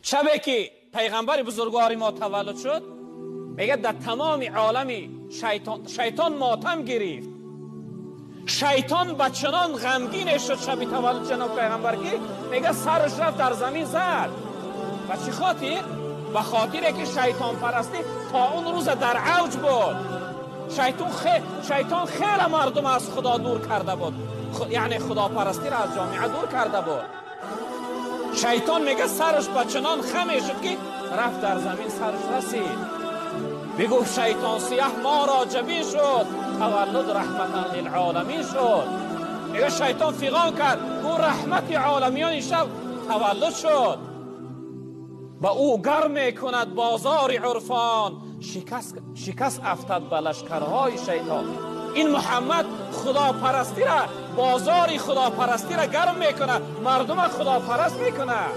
Шабе ки пайғамбари бузургвори мо таваллуд шуд, мегӯяд, дар тамоми олами шайтон мотам гирифт. Шайтон ба чунон ғамгине шуд шаби таваллуд ҷаноб пайғамбар, ки мегӯяд, сараш рафт дар замин зад. Ба чӣ хотир? Ба хотире ки шайтонпарастӣ то он рӯза дар авҷ буд. Шайтон хеле мардум аз Худо дур карда буд, яъне худопарастиро аз ҷомеа дур карда буд. Шайтон, мега, сараш ба чунон хаме шуд, ки рафт дар замин сараш расид. Бигуфт шайтон: «Сияҳ моро ҷабин шуд, таваллуд раҳматан лилъоламин шуд». Мега, шайтон фиғон кард, гӯ: «Раҳмати оламиён ин шаб таваллуд шуд». Ба ӯ гарм мекунад бозори урфон, шикаст афтад ба лашкарҳои шайтон. Ин Муҳаммад худопарастира, бозори худопарастира гарм мекунад, мардума худопараст мекунад.